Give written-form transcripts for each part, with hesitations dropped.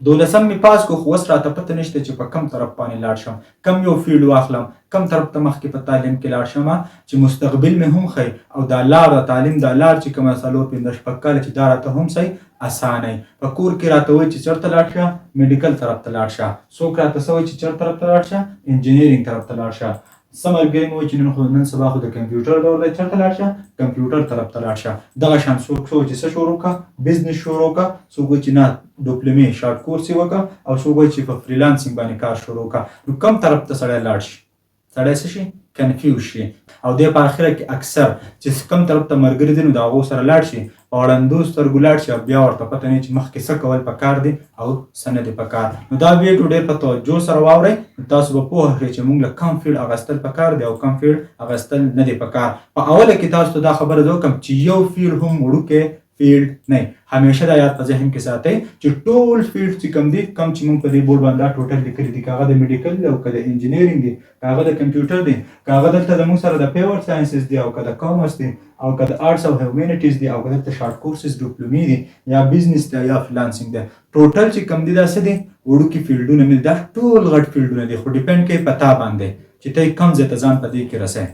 دولسم مې پاس کو خو اوس راته پته نشته چې په کم طرف باندې لاړ شم، کم یو فیلډ واخلم، کم طرف ته مخکې په تعلیم کې لاړ شم چې مستقبل مې هم ښه او دا لار د تعلیم دا لار چې کومه څلور پنځه شپږ کاله چې دا راته هم صحیح اسانه وي. په کور کې راته وایي چې چېرته لاړ شه، میډیکل طرف ته لاړ شه، څوک راته څه وایي چې چېرته طرف ته لاړ شه، انجینرینګ طرف ته لاړ شه، څه ملګري مې وایي چې نن خو نن سبا خو د کمپیوټر دور دی، چېرته لاړ شه، کمپیوټر طرف ته لاړ شه. دغه شان څوک څه وایي چې څه شروع کړه، بزنس شروع کړه، څوک وایي چې نه ډیپلومې شارټ کورس یې وکړه، او څوک وایي چې په فریلانسینګ باندې کار شروع کړه. نو کم طرف ته سړی لاړ شي، سړی څه شي، کنفیوز شي، او دی په اخره کې اکثر چې کم طرف ته ملګري دي نو د هغو سره لاړ شي، په ړندو سترګو لاړ شي، او بیا ورته پته نه چې مخکې څه کول پکار دي او څه نه دي پکار. نو دا ویډیو ډېر په توجه سره واورئ، نو تاسو به پوه شئ چې موږ له کم فیلډ اغستل پکار دي او کم فیلډ اغستل نه دي پکار. په اوله کې تاسو ته دا خبره زه وکړم چې یو فیلډ هم وړوکی فیلډ نه، همیشه دا یاد په ذهن کې ساتئ چې ټول فیلډ چې کوم دي، کوم چې موږ په دې بورډ باندې دا ټوټل لیکلي دي، که هغه د میډیکل دی او که د انجینیرینګ دی، که هغه د کمپیوټر دی، که هغه دلته زموږ سره د پیور ساینسز دی او که د کامرس دی او که د آرټس او هیومانیټیز دی او که دلته شارټ کورسز ډیپلومې دي یا بزنس دی یا فریلانسینګ دی، ټوټل چې کوم دي دا څه دي، وړوکي فیلډونه نه دي، دا ټول غټ فیلډونه دي، خو ډیپند کوي په تا باندې چې ته یې کوم ځای ته ځان په دې کې رسوې.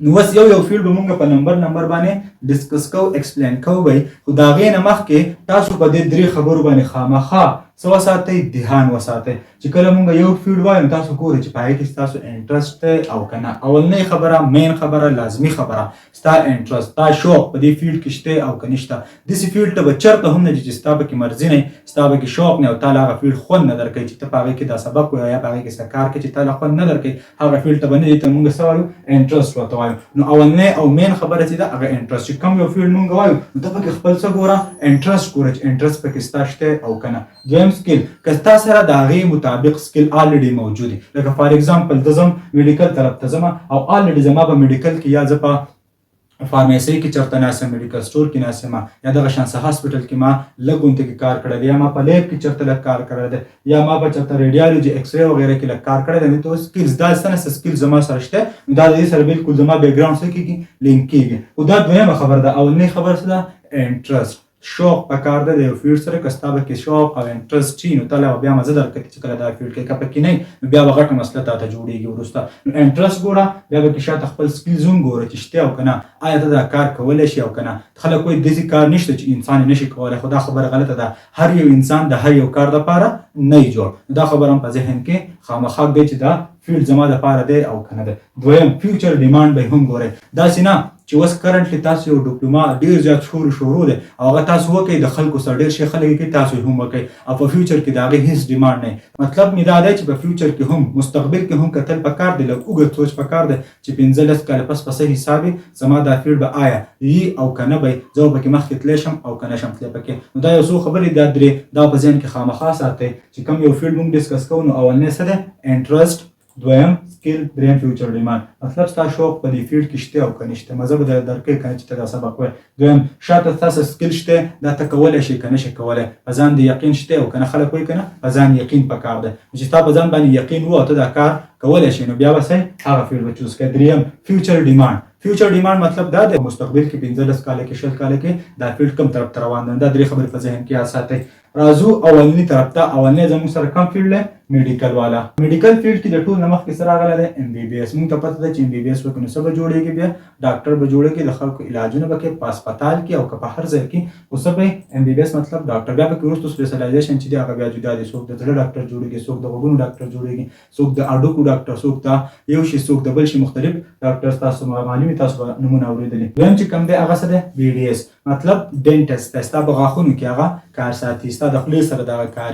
نو اوس یو یو فیلډ به مونږ په نمبر نمبر باندې ډسکس کوو، ایکسپلین کوو به، خو د هغې نه مخکې تاسو په دې درې خبرو باندې خامخا څه وساتئ، دهان وساتئ چې کله مونږ یو فیلډ وایو نو تاسو ګورئ چې په هغې کې ستاسو انټرسټ دی او که نه. اولنۍ خبره، مین خبره، لازمي خبره، ستا انټرسټ، ستا شوق په دې فیلډ کې شته او که نشته. داسې فیلډ ته به چېرته هم نه ځې چې ستا پکې مرضي نه، ستا پکې شوق نه او تا له هغه فیلډ خوند نه درکوي چې ته په هغې کې دا سبق وایې یا په هغې کې څه کار کوې چې تا له خوند نه درکوي، هغه فیلډ ته به نه ځې. ته مونږ څه وایو، انټرسټ ورته وایو. نو اولنی او مین خبره چې ده هغه انټرسټ، چې کوم یو فیلډ مونږ وایو نو ته پکې خپل څه ګوره، انټرسټ ګوره چې انټرسټ پکې ستا شته او که نه. دویم سکیل، که ستا سره د هغې مطابق سکیل آلریډي موجود وي، لکه فار اګزامپل زه ځم میډیکل طرف ته ځم او آلریډي زما په میډیکل کې یا زه په فارمیسي کې چرته ناست یم، میډیکل سټور کې ناست یم، یا دغه شان څه هاسپټل کې ما لږ غونته کې کار کړی دی، یا ما په لیب کې چرته لږ کار کړی دی، یا ما په چرته ریډیالوجي ایکس ری وغیرہ کې لږ کار کړی دی، نو سکیلز دا څه نه څه سکیلز زما سره شته، نو دا د دې سره بالکل زما بیکګراوند څه کېږي، لینک کېږي. خو دا دویمه خبره ده. اولنۍ خبره څه ده، انټرسټ، شوق پکار دی د یو فیلډ سره. که ستا پکې شوق او انټرسټ وي نو ته لا بیا مزه درکوي چې کله دا فیلډ کې، که پکې نه نو بیا به غټه مسله تا ته جوړېږي وروسته. نو انټرسټ ګوره، بیا پکې شاته خپل سکیلز هم ګوره چې شته او که نه، آیا ته دا کار کولی شې او که نه. خلک وایي داسې کار نشته چې انسان یې نشي کولی، خو دا خبره غلطه ده. هر یو انسان د هر یو کار دپاره نه وي جوړ. نو دا خبره هم په ذهن کې خامخا ږدئ چې دا فیلډ زما دپاره دی او که نه دی. دویم فیوچر ډیمانډ به هم ګورئ، داسې نه چې اوس کرنټلی تاسو یو ډیپلوما ډیر زیات شور شورو دی او هغه تاسو وکړئ، د خلکو سره ډیر شي خلک کوي، تاسو هم وکړئ او په فیوچر کې د هغې هیڅ ډیمانډ نه. مطلب مې دا دی چې په فیوچر کې هم، مستقبل کې هم کتل پکار دی، لږ اوږد سوچ پکار دی چې 15 کاله پس په څه حساب زما دا فیلډ به آیا یي او که نه به زه به پکې مخکې تللی شم او که نه شم تللی پکې. نو دا یو څو خبرې، دا درې دا په ذهن کې خامخا ساتئ چې کوم یو فیلډ موږ ډسکس کوو نو اولنی څه دی، انټرسټ، دویم سکیل، دریم فیوچر ډیماند. مطلب ستا شوق په دې فیلډ کې شته او که نشته، مزه به درکوي که نه چې ته دا سبق وایې. دویم شاته ستا څه سکیل شته، دا ته کولی شې که نه شې کولی، په ځان دې یقین شته او که نه. خلک وایي که نه په ځان یقین پکار دی، نو چې ستا په ځان باندې یقین وو او ته دا کار کولی شې نو بیا به صحیح هغه فیلډ به چوز کړې. دریم فیوچر ډیماند، فیوچر ډیماند مطلب دا دی مستقبل کې 15 کاله کې 20 کاله کې دا فیلډ کوم طرف ته روان دی. دا درې خبرې په ذهن کې یاد ساتئ. راځو اولني طرف ته. اولنی زموږ سره کوم فیلډ دی، میډیکل والا. میډیکل فیلډ کې د ټول نه مخکې څه راغلی دی، ایم بي بي اس. موږ ته پته ده چې ایم بي بي اس وکړو نو څه به جوړېږي، بیا ډاکټر به جوړېږي، د خلکو علاجونه به کوي په هسپتال کې او که په هر ځای کې، خو څه به ایم بي بي اس مطلب ډاکټر. بیا پکې وروسته سپیشلایزیشن چې دی هغه بیا جدا دی، څوک د زړه ډاکټر جوړېږي، څوک د غوږونو ډاکټر جوړېږي، څوک د هډوکو ډاکټر، څوک د یو شي، څوک د بل شي، مختلف ډاکټر تاسو معلومي، تاسو به نومونه اورېدلي. دویم چې کوم دی هغه څه دی، بي ډي اس، مطلب ډینټسټ دی، ستا په غاښونو کې هغه کار ساتي، ستا د خولې سره دغه کار.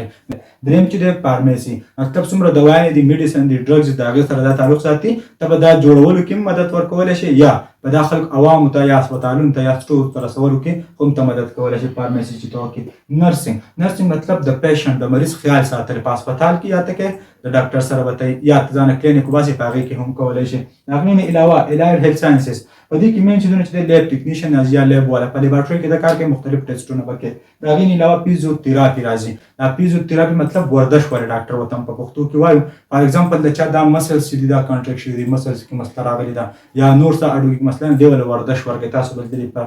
دریم چې دی فارمیسي، مطلب څومره دوايانې دي، میډیسن دي، ډرګز د هغې سره دا تعلق ساتي، ته به دا جوړولو کې مدد ورکولی شي یا په دا خلک عوامو ته یا هسپتالونو ته یا سټور ته رسولو کې هم ته مدد کولی شي فارمیسي چې ته وکړې. نرسینګ، نرسینګ مطلب د پیشنټ د مریض خیال ساتل په هسپتال کې، یا ته کې د ډاکټر سره به ته یا ته ځانه کلینیک وباسې په هغې کې هم کولی شي. د هغې نه علاوه الایډ هیلث ساینسز، په دې کې مین چیزونه چې دی لیب ټیکنیشن راځي یا لیب والا په لیبارټري کې د کار کوي، مختلف ټیسټونه پکې. د هغې نه علاوه فزیوتراپي راځي. دا فزیوتراپي مطلب ورزش والے ډاکټر ورته په پښتو کې وایو. فار اګزامپل د چا دا مسلز چې دي دا کانټریکټ شوي دي، مسلز کې مسله راغلې ده یا نور څه اډو کې مسله دی، ول ورزش ورکوي. تاسو به لیدلي په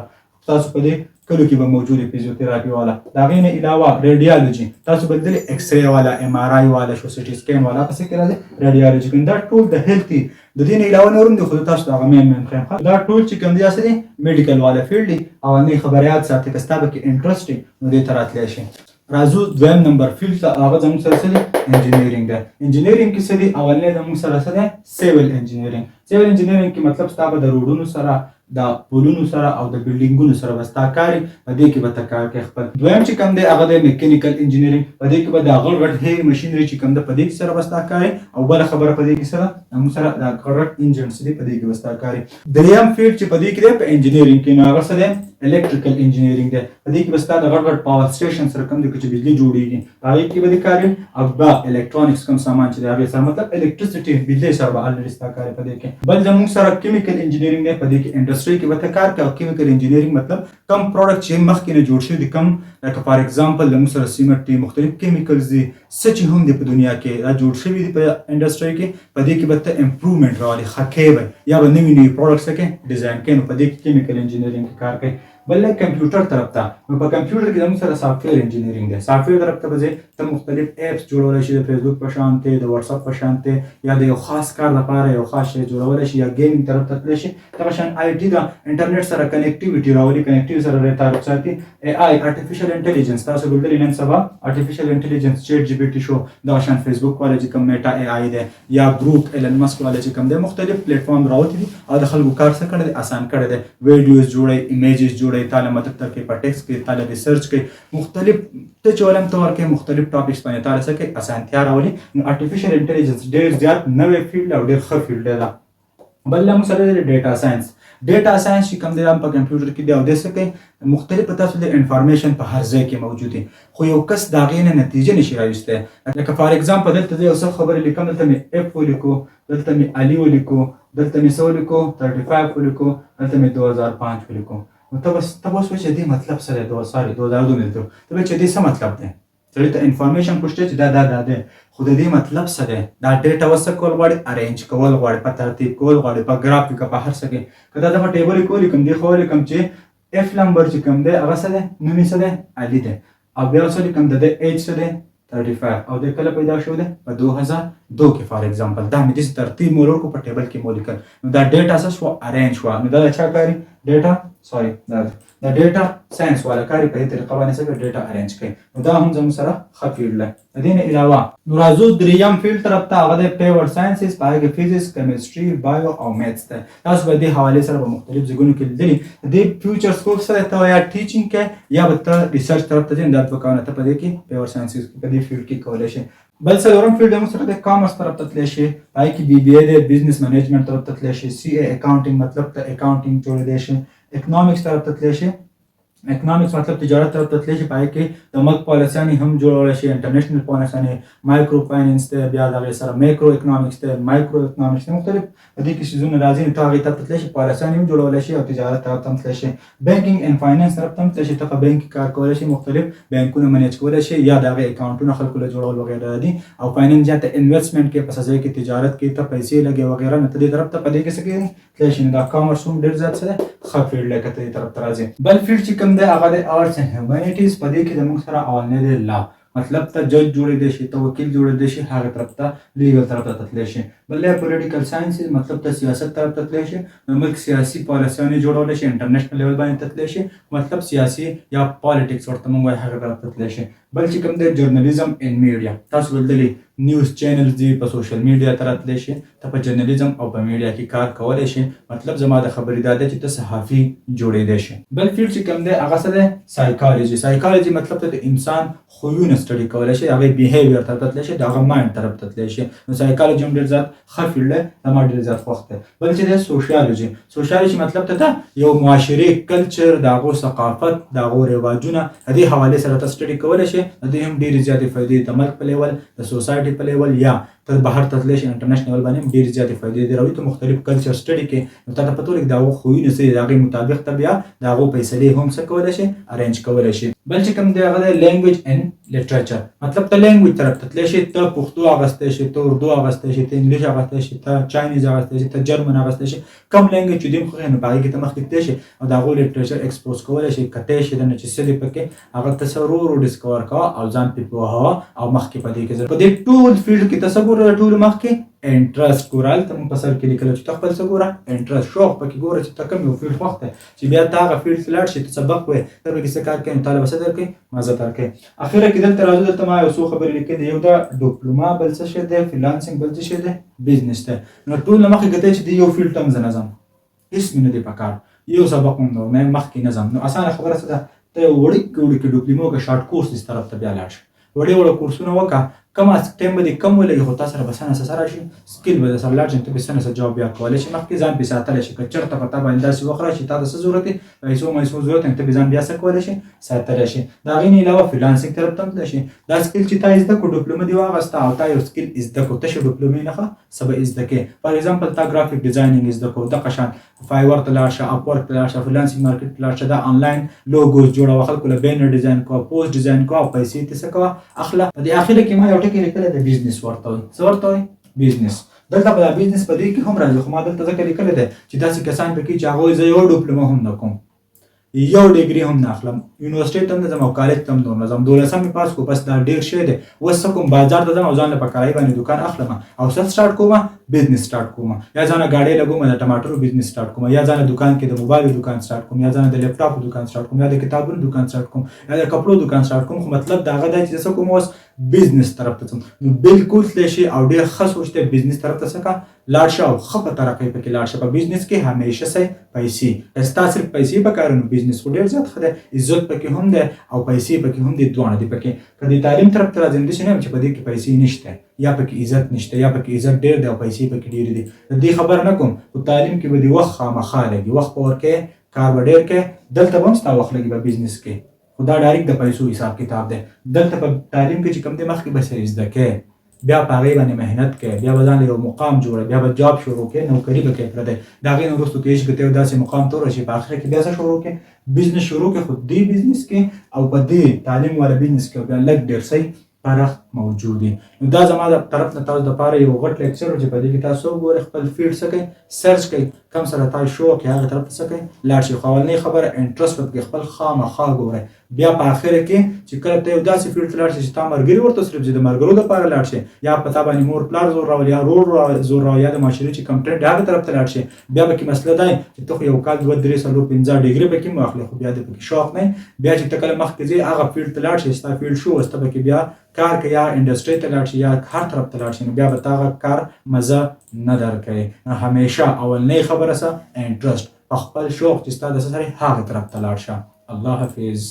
تاسو په دې کلو کې به موجود فزیوتراپي والا. د هغې نه علاوه ریډیالوجي، تاسو به لیدلې ایکس ری والا، ایم آر آی والا شو، سي ټي سکین والا په څه کې راځي؟ ریډیالوجي کې. دا ټول د health دي. د دې نه علاوه نور هم دي، خو تاسو ته هغه main main ښیم. دا ټول چې کوم دي هسې دي medical والا field دي. او نه خبریات ساتي، که ستا پکې interest وي نو دې ته راتلی شي. راځو دویم نمبر field ته، هغه زموږ سره څه دي؟ engineering ده. engineering کې څه دي؟ اولنی زموږ سره څه ده؟ civil engineering. civil engineering کې مطلب ستا به د روډونو سره، د پولونو سره او د بلډینګونو سره به ستا کار، په دې کې به ته کار کوې خپل. دویم چې کوم دی هغه دی mechanical engineering. په دې کې به د غټ غټ heavy machinery چې کوم ده په دې کې سره به ستا کار. او بله خبره په دې کې سره زموږ سره د غټ غټ engines دي، په دې کې به ستا کار. دریم field چې په دې کې دی په engineering کې، نو هغه څه دی؟ electrical engineering دی. په دې کې به ستا د غټ غټ power station سره کوم دی چې بجلی جوړیږي په هغې کې به دې کار وي. او بیا electronics کوم سامان چې دی هغې سره، مطلب electricity بجلی سره به already ستا کار په دې کې. بل زموږ سره chemical engineering دی. په دې کې industry کې به ته کار کوې. او chemical engineering مطلب کوم product چې مخکې نه جوړ شوي دي، کوم لکه for example زموږ سره سیمنټ دي، مختلف chemicals دي، څه چې هم دي په دنیا کې دا جوړ شوي دي په industry کې، په دې کې به ته improvement راولې، ښه کوې به یا به نوي نوي products کې design کوې. نو په دې کې chemical engineering کې کار کوي. بل کمپیوټر طرف ته، نو په کمپیوټر کې زموږ سره software engineering دی. software طرف ته به ځې ته، مختلف apps جوړولی شي، د فیسبوک په شان ته، د واتساپ په شان ته، یا د یو خاص کار لپاره یو خاص شی جوړولی شي، یا gaming طرف ته تللی شي. دغه شان IT ده، انټرنیټ سره connectivity راولي، connectivity سره تعلق ساتي. AI، artificial intelligence، تاسو ګورئ نن سبا artificial intelligence، ChatGPT شو، دغه شان فیسبوک والا چې کوم میټا AI دی، یا ګروک ایلن مسک والا چې کوم دی، مختلف پلیټفارم راوتي دي او د خلکو کار څه کړی دی؟ اسان کړی دی. videos جوړي، images جوړي، تاله مدد درکوي، په text کې تاله research کوي، مختلف ته چې ولم ته ورکوي، مختلف topics باندې تاله څه کوي؟ اسانتیا راولي. نو artificial intelligence ډیر زیات نوی field او ډیر ښه field دی. بل له موږ سره دی data science. data science چې کوم دی په کمپیوټر کې دی او د څه کوي؟ مختلف تاسو د information په هر ځای کې موجود دي، خو یو کس د هغې نه نتیجه نشي راویستی. لکه for example دلته زه یو څه خبرې لیکم، دلته مې اف ولیکو، دلته مې علي ولیکو، دلته مې څه ولیکو؟ 35 ولیکو، دلته مې 2005 ولیکو. نو ته به اوس وایې چې دې مطلب څه دی؟ دوه، sorry، 2002 مې لیکو. ته به چې دې څه مطلب دی؟ سړي ته information پوښتې چې دا دا دا دی، خو د دې مطلب څه دی؟ دا data وسه کول غواړي، arrange کول غواړي، په ترتیب کول غواړي، په ګرافیک، په هر څه کې. که دا دغه table کې ولیکم، دې خو ولیکم چې اف نمبر چې کوم دی هغه څه دی؟ نوم یې څه دی؟ علي دی. او بیا څه لیکم؟ د ده ایج څه دی؟ 35. او د کله پیدا شو دی؟ په 2002 کې. for example دا مې داسې ترتیب مو ورکړو، په table کې مو لیکل، نو دا data څه شوه؟ arrange شوه. نو دا د چا کاري؟ data، sorry، دا د data science والا کاري. په دې طریقه باندې څه data arrange کوي. نو دا هم زموږ سره ښه field دی. د دې نه علاوه نو راځو دریم field طرف ته، هغه د pure sciences. په هغه کې physics، chemistry، bio او maths ده. تاسو به دې حوالې سره په مختلف ځایونو کې لیدلي. د دې future scope سره ته یا teaching کې یا به ته research طرف ته ځې. دا دوه کارونه ته په دې کې pure sciences په دې field کې کولی شي. بل څلورم field موږ سره د commerce طرف ته تللی شي. پای کې BBA دی، business management طرف ته تللی شي. CA accounting، مطلب ته accounting جوړېدای شي. economics طرف ته تللی شي، economics مطلب تجارت طرف ته تللی شي. پای کې د ملک پالیسیانې هم جوړولی شي، international پالیسیانې، micro finance دی، بیا دغې سره macro economics دی، micro economics دی، مختلف په دې کې څیزونه راځي. نو ته هغې طرف ته تللی شي، پالیسیانې هم جوړولی شي او تجارت طرف ته هم تللی شي. banking and finance طرف ته هم تللی شي. ته په بانک کې کار کولی شي، مختلف بانکونه manage کولی شي یا د هغې اکاونټونه خلکو له جوړول وغیره دي. او finance یا ته investment کې، په ځای کې تجارت کې ته پیسې لګې وغیره، نو ته دې طرف ته په دې کې څه کوي؟ تللی شي. نو دا commerce هم ډېر زیات څه دی؟ ښه field دی که ته دې طرف ته راځې. بل field چې کوم دی هغه دی arts and humanities. په دې کې زموږ سره اولنی دی law، مطلب ته جج جوړېدای شي، ته وکیل جوړېدای شي، هغه طرف ته legal طرف ته تللی شي. بل دی political sciences، مطلب ته سیاست طرف ته تللی شي، د ملک سیاسي پالیسیانې جوړولی شي، international level باندې ته تللی شي، مطلب سیاسي یا politics ورته موږ وایو، هغه طرف ته تللی شي. بل چې کوم دی journalism and media. تاسو لیدلي news channels دي، په social media ته راتلی شي، ته په journalism او په میډیا کې کار کولی شي. مطلب زما د خبرې دا دی چې ته صحافي جوړېدای شي. بل field چې کوم دی هغه څه دی؟ psychology. psychology مطلب ته د انسان خویونه study کولی شي، هغې behavior طرف ته تللی شي، د هغه mind طرف ته تللی شي. نو سایکالوجي هم ډېر زیات ښه field دی، زما ډېر زیات خوښ دی. بل چې دی sociology. sociology مطلب ته یو معاشرې culture، د هغو ثقافت، د هغو رواجونه، د دې حوالې سره ته study کولی شي. د دې هم ډېرې زیاتې فایدې د ملک په level، د society په level یا ته بهر ته تللی شې، انټرنیشنل باندې هم ډېرې زیاتې فایدې دي راوړي. ته مختلف کلچر سټډي کې، نو تا ته پته ولګي د هغو خویونه څه دي، د هغې مطابق ته بیا د هغو فیصلې هم څه کولی شې، ارینج کولی شې. بل چې کوم دی هغه دی لینګویج اینډ لټریچر، مطلب ته لینګویج طرف ته تللی شې، ته پښتو اغوستی شې، ته اردو اغوستی شې، ته انګلیش اغوستی شې، ته چاینیز اغوستی شې، ته جرمن اغوستی شې، کوم لینګویج چې دې هم خوښ، نو په هغې کې ته مخکې تللی شې او د هغو لټریچر ایکسپوز کولی شې، کتی شې دنه چې څه دي پکې، هغه ته څه ورو ورو ډسکور کوه او ځان پرې پوهوه او مخکې په دې کې ځه. په دې ټول فیلډ کې ته څه ګوره؟ د ټولو مخکې انټرسټ ګوره. هلته مونږ په سر کې لیکل چې ته خپل څه ګوره؟ انټرسټ، شوق پکې ګوره چې ته کوم یو فیلډ خوښ دی، چې بیا ته هغه فیلډ ته لاړ شې، ته سبق وایې، ته پکې څه کار کوې، نو تا له به څه درکوي؟ مزه درکوي. اخره کې دلته راځو، دلته ما یو څو خبرې لیکلې، یو دا ډیپلوما، بل څه شی دی؟ فریلانسینګ، بل څه شی دی؟ بزنس دی. نو ټول له مخې کته چې دی یو فیلډ ته هم زه نه ځم، هیڅ مې نه دی پکار، یو سبق هم نه مخکې نه ځم، نو اسانه خبره څه ده؟ ته یو وړوکی وړوکی ډیپلوما وکړه، شارټ کورس دې طرف ته بیا لاړ شه، وړې وړه کورسونه وکړه، کم از ټایم به دې کم ولګي، خو تا سره به څه نه څه سره شي، سکیل به در سره لاړ شي، ته به څه نه څه جواب بیا کولی شې، مخکې ځان پرې ساتلی شې. که چېرته په تا باندې داسې وخت راشي تا ته څه ضرورت دی، پیسو میسو ضرورت دی، ته به ځان بیا څه کولی شې؟ ساتلی شې. د هغې نه علاوه فریلانسینګ طرف ته هم تللی شې. دا سکیل چې تا زده کړو، ډیپلومه دې واخیسته او تا یو سکیل زده کړو، تشې ډیپلومې نه ښه څه به زده کړې. فار ایگزامپل تا ګرافیک ډیزاینینګ زده کړو، دغه شان فایور ته لاړ شه، اپورک ته لاړ شه، فریلانسینګ مارکیټ ته لاړ شه، دا انلاین لوګوز جوړوه، خلکو له بینر ډیزاین کوه، پوسټ ډیزاین کوه او پیسې ته څه کوه؟ اخله. په دې اخره کې ما یو ټکی لیکلی دی، بزنس ورته وایي. څه ورته وایي؟ بزنس. دلته په دا بزنس په دې کې هم راځي، خو ما دلته ځکه لیکلی دی چې داسې کسان پکې چې هغوی زه یو ډیپلومه هم نه کوم، یو ډیګري هم نه اخلم، یونیورسټۍ ته هم نه ځم او کالج ته هم نه ځم، دولسم مې پاس کو، بس دا ډېر شی دی، اوس څه کوم؟ بازار ته ځم او ځان له په کرایه باندې دوکان اخلم او څه سټارټ کوم؟ بزنس سټارټ کوم، یا ځانه ګاډۍ لګوم د ټماټرو بزنس سټارټ کوم، یا ځانه دوکان کې د موبایل دوکان سټارټ کوم، یا ځانه د لپټاپ دوکان سټارټ کوم، یا د کتابونو دوکان سټارټ کوم، یا د کپړو دوکان سټارټ کوم، خو مطلب دا هغه دی چې څه کوم؟ اوس بزنس طرف ته ځم. نو بالکل تللی شي او ډېر ښه سوچ دی، بزنس طرف ته څه کا لاړ شه او ښه په ترقۍ پکې لاړ شه. په بزنس کې همیشه سه پیسې، که ستا صرف پیسې پکار نو بزنس خو ډېر زیات ښه دی، عزت پکې هم دی او پیسې پکې هم دي، دواړه دي پکې. که د تعلیم طرف ته راځم، داسې نه یم چې په دې کې پیسې نشته یا پکې عزت نشته یا پکې عزت ډېر دی او پیسې پکې ډېرې دي، د دې خبره نه کوم، خو تعلیم کې به دې وخت خامخا لګي، وخت به ورکوې، کار به ډېر کوې، دلته به هم ستا وخت لګي په بزنس کې، خو دا ډایرکټ د پیسو حساب کتاب دی. دلته په تعلیم کې چې کوم دی، مخکې به څه زده کوې، بیا په هغې باندې محنت کوې، بیا به ځان له یو مقام جوړه، بیا به جاب شروع کوې، نوکري به کوې پردی، د هغې نه وروسته کوې چې که ته یو داسې مقام ته ورسې، په اخره کې بیا څه شروع کوې؟ بزنس شروع کوې. خو دې بزنس کې او په دې تعلیم والا بزنس کې بیا لږ ډېر صحیح فرق موجود دی. نو دا زما د طرف نه تاسو دپاره یو غټ لیکچر و چې په دې کې تاسو وګورئ، خپل فیلډ څه کوئ، سرچ کوئ، کوم سره تاسو شوق یا هغه طرف ته څه کوئ لاړ شئ، خو اولنۍ خبره انټرسټ به پکې خپل خامخا ګورئ. بیا په اخره کې چې کله ته یو داسې فیلډ ته لاړ شې چې تا ملګري ورته صرف چې د ملګرو دپاره لاړ شې، یا په تا باندې مور پلار زور راولي، یا ورور زور راولي، یا د معاشرې چې کوم ټرینډ هغه طرف ته لاړ شې، بیا پکې مسله ده چې ته خو یو کال دوه درې څلور پنځه ډیګري پکې هم واخلې، خو بیا دې پکې شوق نه. بیا چې ته کله مخکې ځې هغه فیلډ ته لاړ شې، ستا فیلډ شو، اوس ته پکې بیا کار کوې، یا انډسټرۍ ته لاړ شې یا هر طرف ته لاړ شې، نو بیا به تا هغه کار مزه نه درکوي. نو همیشه اولنۍ خبره څه؟ انټرسټ، په خپل شوق چې ستا د څه سره هغه طرف ته لاړ شه. الله حافظ.